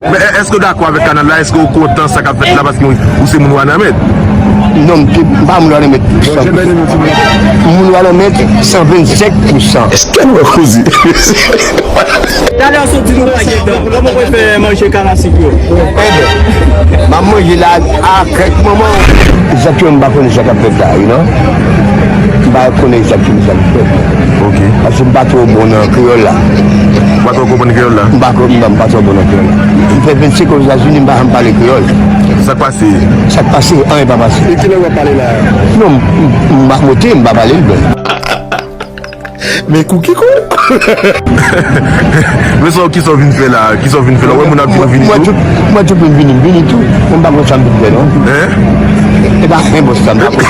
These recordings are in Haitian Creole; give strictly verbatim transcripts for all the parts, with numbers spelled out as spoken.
Men è- èske w dakò avèk kanal la? Èske w kontan sa k ap fèt la paske ou se moun Wanament? Non, m pa moun Wanament. Moun Wanament san vennsenk pousan. Èske nou wè koze? Talè w soti nou pa gentan. Kòman w prefere manje kalasik yo? Ebyen, m ap manje la a kèk moman. Egzakteman, m pa konnen sa k ap fèt la, you know? M pa konnen egzakteman sa k ap fèt. Ok. Paske m pa twò bon nan kreyòl la. Ou pa twò konprann kreyòl la? M pa ko- m pa, m pa twò bon nan kreyòl la. M fè vennsenk an Ozetazini, m pa janm pale kreyòl. Sa k pase? Sa k pase? Anyen pa pase. E kilè w ap pale la? Non, m, m, m pa monte, m pa pale l byen. Men kou ki kou. Men sa, kisa w vin fè la? Kisa w vin fè la? Ou wè moun ap vin, vini tou? Mwen tout, mwen tout moun vini, m vini tou. Mwen m pa konn sa m vin fè non. Hein? E pa anyen bòs sa m pa konn.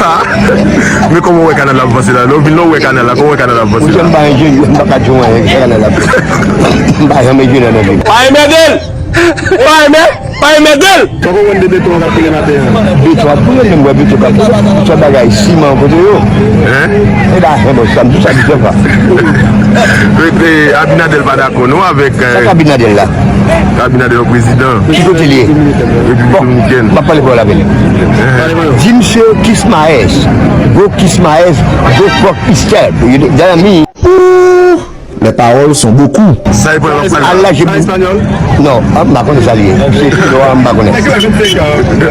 Men kòman w wè kanal la ap vanse la? Lè w vin la, w wè kanal la, kòman w wè kanal la ap vanse la? Monchè, m pa enjenyè, m pa ka di w anyen, sa kanal la ap vanse. M pa janm enjenyè nan vi m. Pa enmède l! Pa enmè- Pa enmède l! Poko konn de beton k ap koule maten an. Beton ap koule, men m wè beton k ap koule. Tout bagay, siman kote yo. Hein? E la, men bon, sa m di sa, di sa. E, e, Abinader pa dakò non avèk, eh, Abinader la. Abinader yon prezidan. Ki kote li ye? Repiblik Dominikèn. M ap pale pou l avè l. Di misye Kismaes. Go Kismaes, go fuck yourself. You know what I mean? Les paroles sont beaucoup. Sa e pral ap pale. Al la, je... Espanyòl? Non, ah, m pa konnen sa li ye. Se chinois, m pa konnen.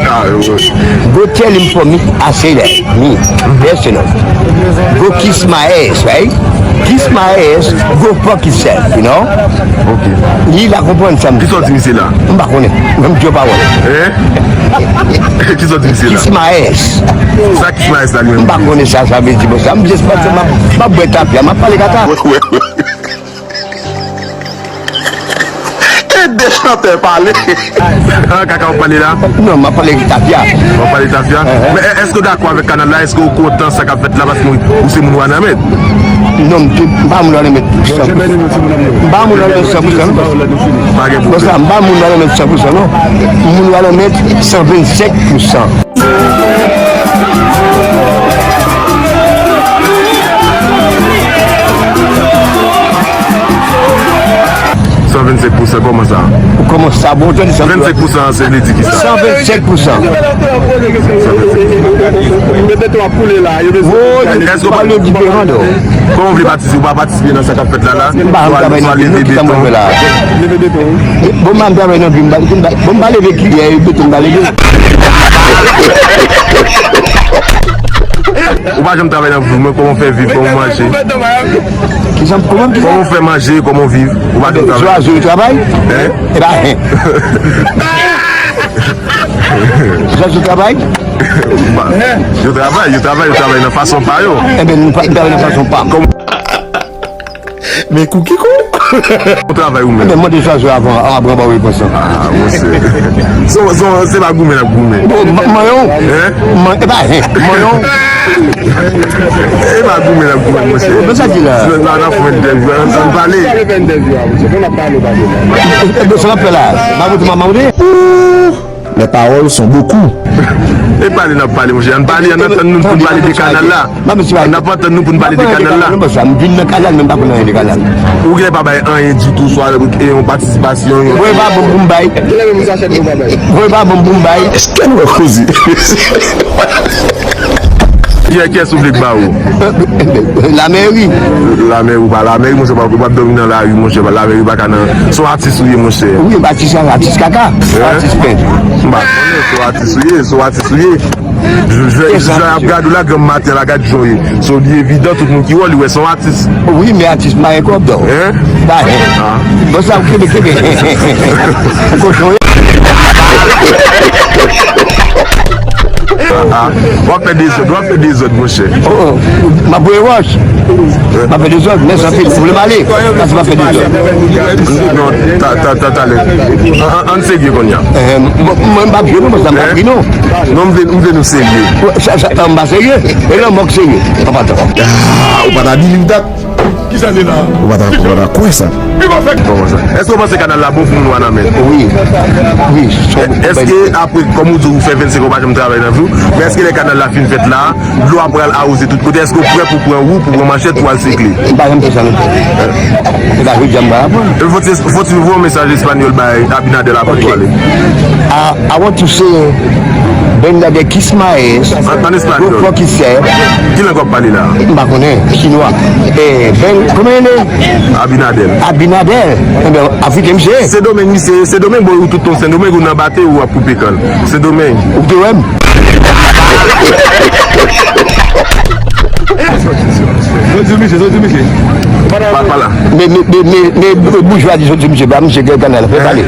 Ah, wi. Go tell him for me, I say that. Me, personal. Go kiss my ass, right? Kiss my ass, go fuck yourself, you know? Ok. Li la konprann sa m di. Kisa w di misye la? M pa konnen. Menm di yo pa wè. Hein? Kisa w di misye la? Kiss my ass. Sa kiss my ass la li menm? M pa konnen sa sa vle di bon sa. M just panse m ap, m ap bwè tapya, m ap pale kaka. Ede chantè pale. Ah, kaka w pale la? Non, m ap pale tapya. W ap pale tapya? Men è- èske w dakò avèk kanal la? Èske w kontan sa k ap fèt la paske ou, ou se moun Wanament? Non, m te- m pa moun Wanament san pousan. M pa moun Wanament san pousan non. Pa gen pwoblèm. Bon, sa, m pa moun Wanament san pousan non. Moun Wanament san vennsenk pousan. San vennsenk pousan, kòman sa? Kòman sa? Bon, tande sa. Vennsenk pousan an, se vle di kisa? San vennsenk pousan. Yo bezwen tou ap koule la, yo bezwen. Èske w pa le diferan, non? Kòman w vle patisipe? Ou pa patisipe nan sa k ap fèt la la? M pa janm travay nan vil, non, kisa m ap fè la? Leve beton. Bon, m pa janm travay nan vil, m pa, m pa, bon, m pa leve kiyè, beton m pa leve. Ou pa janm travay nan vil, men kòman w fè viv, kòman w manje? Kisa, kòman, kisa? Kòman w fè manje, kòman w viv? Ou pa janm travay. Zwazo yo travay? Hein? E pa, hein. Zwazo travay? Yo travay, yo travay, yo travay nan fason pa yo. Enben, nou pa travay nan fason pa m. Kòman Men kou ki kou. Ou travay ou menm? Enben, mande zwazo avan, avan ba w repons lan. Ah, monchè. Se, se, se pa goumen n ap goumen. Bon, m- manyen w? Hein? Man- e pa, hein, manyen w? E pa goumen n ap goumen, monchè. Bon, sa di la. La, n ap fè entèvyou, n ap pale. Sa le fè entèvyou a, monchè. Bon, n ap pale, pale. E, e, bon, sa n ap fè la. M ap montre, m ap montre. Les paroles sont beaucoup. E pale n ap pale, monchè. Ann pale, ann antann nou pou n pale de kanal la. Ann ap antann nou pou n pale de kanal la. M vin nan kanal, men m pa konn anyen de kanal. Ou gen pa bay anyen ditou, swa e yon patisipasyon, yon... Voye pa bon pou m bay. Voye pa bon pou m bay. Èske nou wè koze? Kiyès, kiyès ou vle k ba ou? Lamèri. Lamèri, ou pa lamèri, monchè, ou p ap dòmi nan lari, monchè, lamèri pa ka nan. Se yon atis ou ye, monchè. Wi, atis, atis kaka. Hein? Atis pent. M pa konnen, se yon atis ou ye, se yon atis ou ye. Jwè, jwè, jwè ap gade w la, granm maten la, gad jan w ye. So, li evidan, tout moun ki wè w, li wè se yon atis. Wi, men atis pa gen kòb, non. Hein? Pa gen. Ah. Bon, sa, kebe, kebe. Kochon. Ah, ah. W ap fè dezòd, w ap fè dezòd, monchè. Oh, oh. M ap voye wòch. M ap fè dezòd, mèsi anpil. Ou vle m ale? Pase m ap fè dezòd. Non, ta, ta, ta, talè. An, an, ann serye kounye a. Eh, m- m- mwen m p ap jwe non, paske m p ap ri non. Non, m vle, m vle nou serye. Sa, sa, m pa serye. E lanmò k serye. Papa tan. Ah, ou pa ta di li dat. Kisa li la? Ou pa ta, ou pa ta kwè sa. Kòman sa? Èske w panse kanal la bon pou moun Wanament? Wi. Wi. Èske apre, kòm ou di, ou fè vennsenk an, ou pa janm travay nan vi w, men èske lè kanal la fin fèt la, dlo a pral awoze tout kote, èske w prè pou pran wou, pou pran manchèt, pou al sekle? M pa janm fè sa non. Se pa jodi a m pral aprann. Fò ti, fò ti voye yon mesaj espanyòl bay Abinader avan nou ale. I, I want to say, Ben Laden kiss my ass. An, an espanyòl. Go fuck yourself. Ki lang w ap pale la? M pa konnen, chinwa. Eh, Ben, kòman li rele? Abinader. Abinader. Enben, Afriken misye. Sendomeng misye, Sendomeng bò ou tout ton Sendomeng ou nan bate ou ap koupe kann. Sendomeng. Ou te wè m? Soti misye, soti misye. Pa, pa la. Men, men, men, men, men, boujwa di soti misye, pa misye gen kanal, fè pale.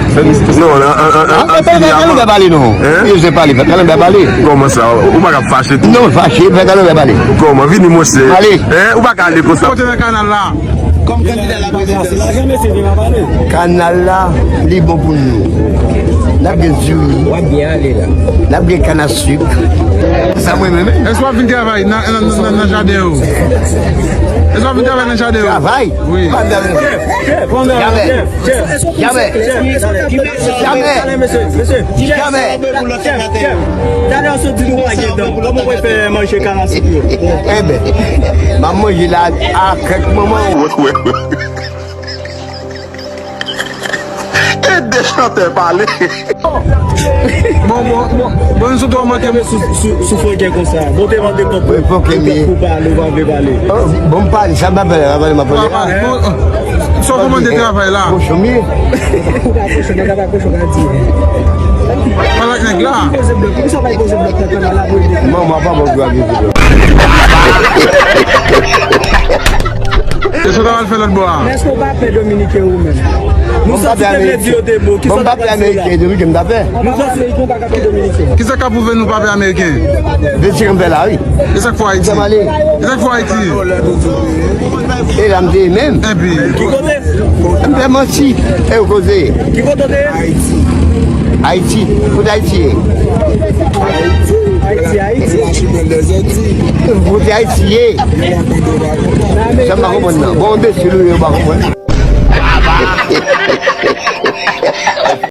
Non, an, an, an, an, an, fè kanal fè pale non. Hein? Yo se pale, fè kanal fè pale. Kòman sa? Ou pa ka fache tou? Non, fache, fè kanal fè pale. Kòman? Vini, monchè. Ale. Hein? Ou pa ka ale konsa. Kote nan kanal la? Kòm kandida la prezidan. Kanal la, li bon pou nou. N ap gen diri. W ap byen ale la. N ap gen kann a sik. Sa mwen menm. Èske w ap vin travay nan, nan, nan, nan jaden yo? Èske w ap vin travay nan jaden yo? Travay? Wi. Jamè. Jamè. Jamè. Jamè. Talè w sot di nou pa gen dan. Kòman w fè manje kann a sik yo? Enben, m ap manje la a krèk manman. E de chantè pale. Bon, bon, bon, bon, nou sot manke sou, sou, sou fòkè konsa. Bon, te mande kòb pou, pou pale, ou pa vle pale. Bon, m pale, sa m pa pale, m pa pale, m pa pale. Bon, sa w kòmande travay la? Kochon m ye. Ou pa kochon, nèg la pa kochon, ka di. Pale ak nèg la. Poze blòk, poukisa w pa poze blòk nan kanal la pou ede? Manman pa bon dwa viv. E sa w ta pral fè lòt bò a? Èske w pa pè dominiken ou menm? Nou santi te vle di yo de mo. Kisa w ta pral di yo la? Dominiken, m ta pè. Nou santi Ameriken pa ka pè dominiken. Kisa k ap pwouve nou pa pè ameriken? Vennsenk an m fè la, wi. E sa k fè Ayiti? E sa k fè Ayiti? E la m te ye menm. Epi? Ki kote? M fè manti. E ou koze? Ki kote w te ye? Ayiti. Ayiti. Kote Ayiti ye? Ayiti, Ayiti. Kote Ayiti ye? Sa m pa konprann nan. Bon, enbesil ou ye, ou pa konprann.